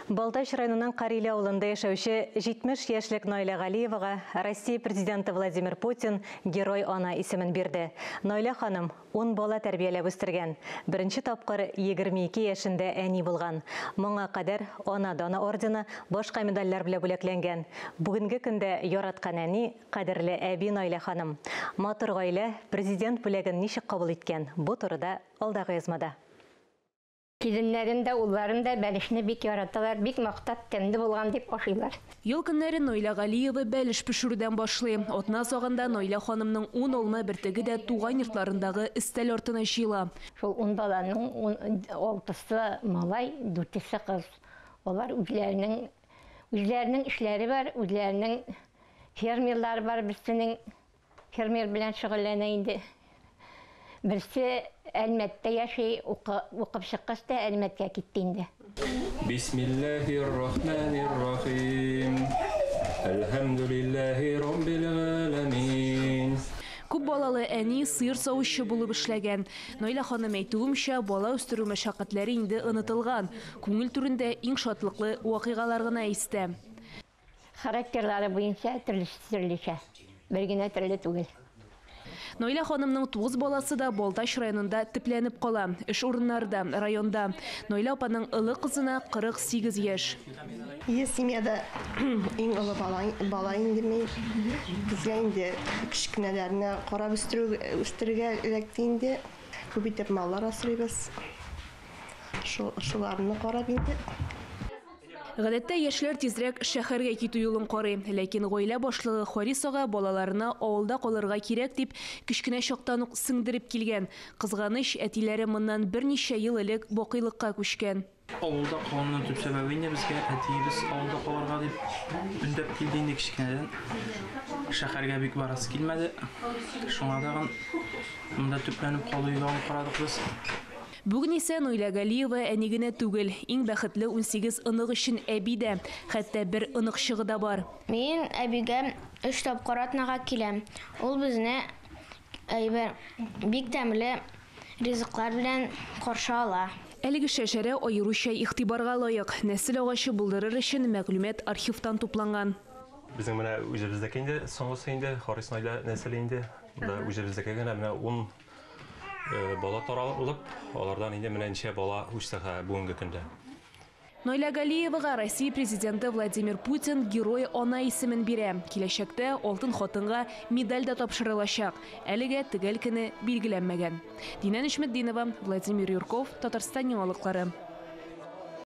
Балтач районының Кариле авылында яшәүче 70 яшьлек Наилә Галиевага Россия Президенты Владимир Путин Герой ана исемен бирде. Наилә ханым 10 бала тәрбияләп үстергән. Беренче тапкыр 22 яшендә әни булган. Моңа кадәр Ана даны ордены, башка медальләр белән бүләкләнгән. Бүгенге көндә яраткан әни, кадерле әби Наилә ханым. Матур гаилә Президент бүләген ничек кабул иткән? Бу турыда алдагы язмада. Киленнәрем дә, улларым да бәлешне бик яраталар, бик мактап, тәмле булган дип ашыйлар. Ял көннәрен Наилә Галиева бәлеш пешерүдән башлый. Атна азагында Наилә ханымның ун алма бөртеге дә туган йортларындагы өстәл артына җыела. Шул ун баланың алтысы малай, дүртесе кыз. Алар үзләренең үзләренең эшләре бар, үзләренең фермерлары бар, берсенең Фермер белән шөгыльләнә инде. Берсе Әлмәттә яши, укып чыккач та Әлмәткә китте инде. Бисмиллаһир-рахманир-рахим. Әлхәмдүлиллаһи роббил галәмин. Күп балалы әни сыер савучы булып эшләгән. Наилә ханым әйтүемчә, бала үстерү мәшәкатьләре инде онытылган. Күңел түрендә иң шатлыклы вакыйгалар гына истә. Характерлары буенча төрлесе төрлечә, бер генә төрле түгел. Наилә ханымның тугыз баласы да Балтач районында төпләнеп кала. Эш урыннары да, районда. Наилә апаның олы кызына 48 яшь. Ие, семьяда иң олы бала, бала инде мин. Безгә инде кечкенәләрне карап үстерү, үстерергә эләкте инде. Күп итеп маллар асрыйбыз. Шул, шуларны карап инде. Гадәттә, яшьләр тизрәк шәһәргә китү юлын карый. Ләкин гаилә башлыгы Харис ага балаларына авылда калырга кирәк дип, кечкенә чактан ук сеңдереп килгән. Кызганыч, әтиләре моннан берничә ел элек бакыйлыкка күчкән. Авылда калуның төп сәбәбе инде безгә әтиебез авылда калырга дип өндәп килде инде кечкенәдән. Шәһәргә бик барасы килмәде. Шуңа тагын монда төпләнеп калу юлын карадык без. Бүген исә Наилә Галиева әни генә түгел, иң бәхетле 18 онык өчен әби дә, хәтта бер оныкчыгы да бар. Мин әбигә өч тапкыр атнага киләм. Ул безне әйбер, бик тәмле ризыклар белән каршы ала. Әлеге шәҗәрә аеруча игътибарга лаек. Нәсел агачы булдырыр өчен мәгълүмат архивтан тупланган. Безнең менә үзебезнеке инде, соңгысы инде, Харис Наилә нәселе инде. Монда үзебезнеке генә менә ун Бала таралып, алардан инде менә ничә бала үсте бүгенге көндә. Наилә Галиевага Россия Президенты Владимир Путин Герой ана исемен бирә. Киләчәктә алтын хатынга медаль дә тапшырылачак. Әлегә төгәл көне билгеләнмәгән. Динә Нечметдинова, Владимир Юрков, Татарстан яңалыклары.